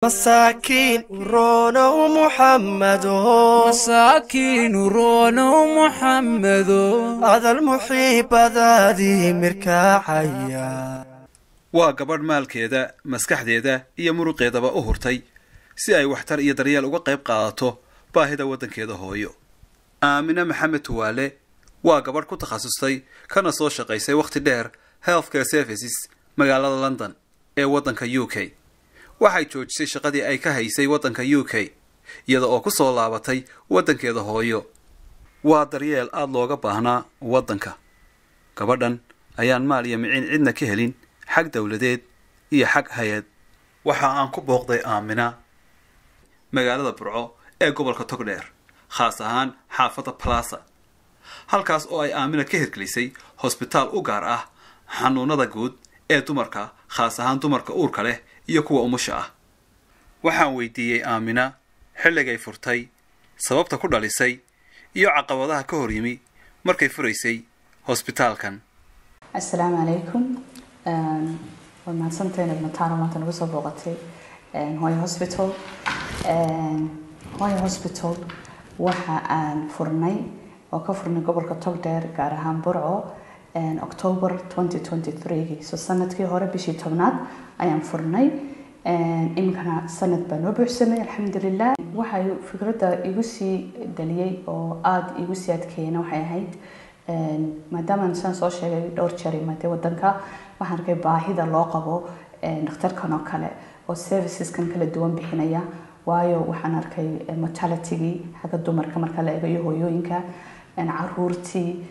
Masaakiin uronow Muxammado, masaakiin uronow Muxammedo, adal muxiibadaadii mirkaacaya. Waa gabadh maalkeeda, maskaxdeeda iyo muruqeedaba u hurtay si ay waxtar iyo daryeel uga qayb qaadato baahida waddankeeda hooyo. Aamine Maxamed Tuwaale waa gabadh ku takhasustay kana soo shaqaysay wakhti dheer healthcare services magaalada London ee waddanka UK. Waxay joojisay shaqadii ay ka haysay waddanka UK iyada oo ku soo laabatay waddankeeda hooyo. Waa daryeel aada looga baahnaa waddanka. Gabadhan ayaan maal iyo miciin cidna ka helin, xag dowladeed iyo xag hay-ad. Waxa aan ku booqday Aamina magaalada Burco ee gobolka Togdheer, khaas ahaan xaafadda Plaza, halkaas oo ay Aamina ka hirgelisay hosbitaal u gaar ah xanuunada guud ee dumarka, khaas ahaan dumarka uurka leh iyo kuwa umusha ah. Waxaan weydiiyey Aamina xilligay furtay, sababta ku dhalisay iyo caqabadaha ka hor yimi markay furaysay hosbitaalkan. Asalaamu calaykum, waad mahadsantahay inaad mataano maanta nagu soo booqatay Hooyo Hospital. Hooyo Hospital waxa aan furnay oo ka furnay gobolka Togdheer, gaar ahaan Burco, October 2023, so sanadkii hore bishii 10aad ayaan furnay. Iminkana sanad baa noo buuxsamay, alxamdulilah. Waxay fikradda igu sii dhaliyey oo aada igu sii adkeeyena waxay ahayd maadaama saan soo sheegay dhowr jeer imaatay wadanka, waxaan arkay baahida loo qabo dhakhtarkan oo kale oo serviceskan kala duwan bixinaya. Waayo waxaan arkay mortalitygii xagga dumarka marka la eegayo, hooyooyinka, caruurtii,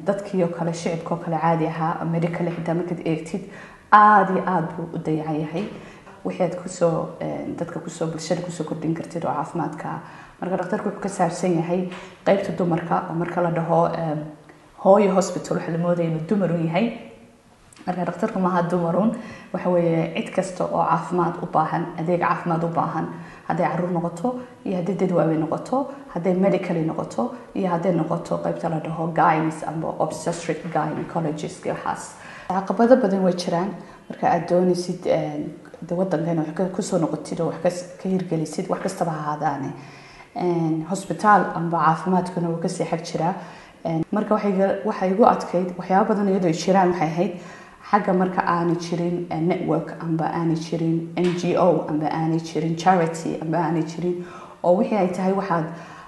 dadkii oo kale, shicibka oo kale caadi ahaa, medical xitaa markaad eegtid aada iyo aada buu u dayacan yahay. Wixii aad kusoo dadka kusoo bulshada kusoo kordhin kartid oo caafimaadka. Marka dhakhtarku wuxuu ka saabsan yahay qeybta dumarka, oo marka la dhaho Hooyo Hospital waxaa la moodaya inuu dumar un yahay. Marka dhakhtarku maaha dumarun, waxa weeye cid kasta oo caafimaad u baahan, adeeg caafimaad u baahan, hadday caruur noqoto iyo hadday dad waaweyn noqoto, hadday medically noqoto iyo hadday noqoto qeybta la dhaho gynes amba obstetric gynecologist. Waxaas caqabado badan way jiraan marka aad doonaysid de wadanka inaad wax kusoo noqotid oo wax ka hirgelisid, wax kastaba ha ahaadaane, hosbitaal amba caafimaadkuna wuu kasii xag jiraa. Marka waxay igu adkayd waxyaabo badan iyadoo ay jiraan waxay ahayd xagga marka aanay jirin network amba aanay jirin NGO amba aanay jirin charity amba aanay jirin, oo wixii ay tahay waxaad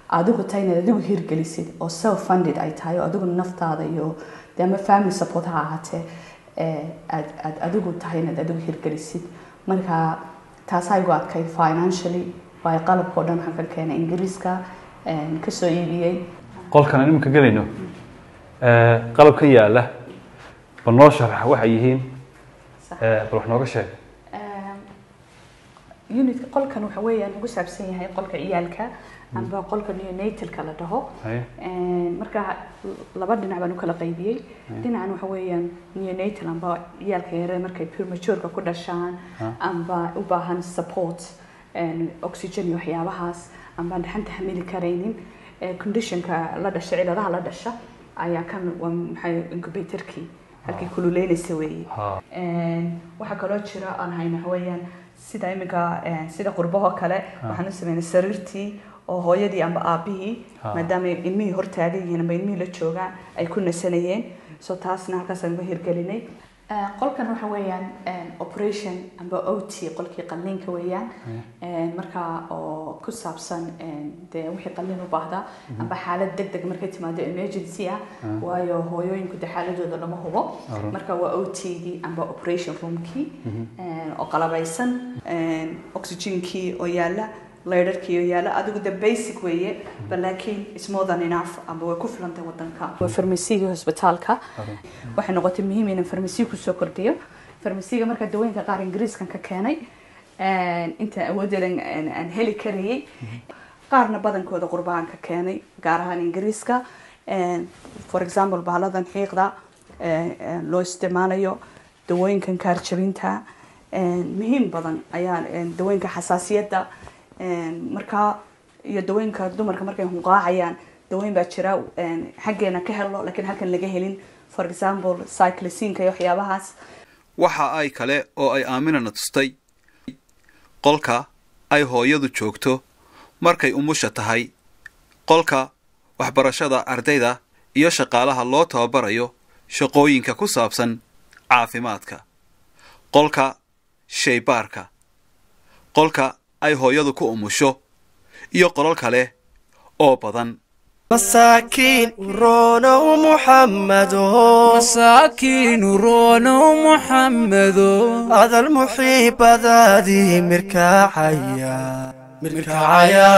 adigu tahay inaad adigu hirgelisid oo self funded ay tahay, oo adigu naftaada iyo dee ama family support ha ahaatee aad adigu tahay inaad adigu hirgelisid. Marka taasaa igu adkayd financially, waayo qalabka oo dhan waxaan ka keenay Ingiriiska, kasoo iibiyey. Qolkan aan iminka gelayno, qalabkan yaala bal noo sharax waxay yihiin, bal wax nooga sheeg. Unitka qolkan waxa weeyaan ugu saabsan yahay qolka ciyaalka amba qolka neonatalka la dhaho. Marka laba dhinac baan u kala qaybiyey. Dhinacan waxa weeyaan neonatal amba ciyaalka yare markay prematureka ku dhashaan amba u baahan support, oxygen iyo waxyaabahaas, amba aan dhaxanta xamili karaynin, conditionka la dhasha, ciladaha la dhasha ayaa kan waa maxay incubatorkii halkii kululeynaysa weeye. Waxaa kaloo jira aan hayno waxa weeyaan sida iminka sida qurbahoo kale waxaan u sameynay sariirtii oo hooyadii amba aabihii, maadaama ilmihii hortaagan yihiin amba ilmihii la joogaan, ay ku nasanayeen, so taasna halkaasaan uga hirgelinay. Qolkan waxa weeyaan operation amba OT, qolkii qalliinka weeyaan. Marka oo ku saabsan dee wixii qalliin u baahda amba xaalad deg deg markay timaado, emergency ah, waayo hooyooyinku dee xaaladooda lama hubo. Marka waa OT-gii amba operation roomkii oo qalabaysan, oxygenkii oo yaala, laydharkii oo yaala, adigu the basic weeye, but laakiin it's more than enough amba way ku filantay wadanka. Waa farmasiga hosbitaalka. Waxay noqotay muhiim inaan farmasiga kusoo kordhiyo. Farmasiga marka dawooyinka qaar Ingiriiskan ka keenay inta awoodeeda aan heli karayay, qaarna badankooda qurbahan ka keenay, gaar ahaan Ingiriiska. For example bahaladan xiiqda loo isticmaalayo, dawooyinkan kaarjabinta muhiim badan ayaa, dawooyinka xasaasiyadda marka iyo dawooyinka dumarka markay hunqaacayaan. Dawooyin baa jira xaggeena ka helo laakiin halkan laga helin, for example cyclicinka iyo waxyaabahaas. Waxa ay kale oo ay Aaminana tustay Qolka ay hooyadu joogto markay umusha tahay, qolka waxbarashada ardayda iyo shaqaalaha loo tababarayo shaqooyinka ku saabsan caafimaadka, qolka shaybaarka, qolka ay hooyadu ku umusho iyo qolal kale oo badan. Masaakiin uroonow Muxammedo. Masaakiin uroonow Muxammedo. Adal muxiibadaadii mirkacaya. Mirkacaya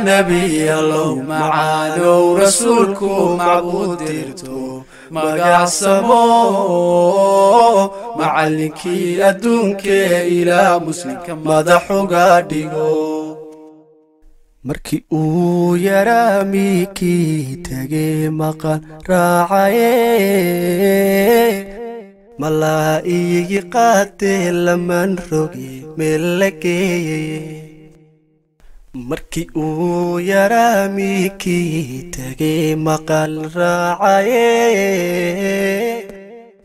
nebiyalow macaanow, rasuulku macbuud dirto magacsamo, macallinkii adduunkee ilaa muslimka madaxuga dhigo. Markii uu yaraa miikii tegey maqal raacaye, malaa iyigi qaatee laman roge meel la geeyeye. Markii uu yaraa miikii tegey maqal raacaye,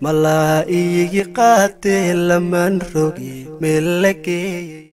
malaa iyigi qaatee laman roge meel la geeyey.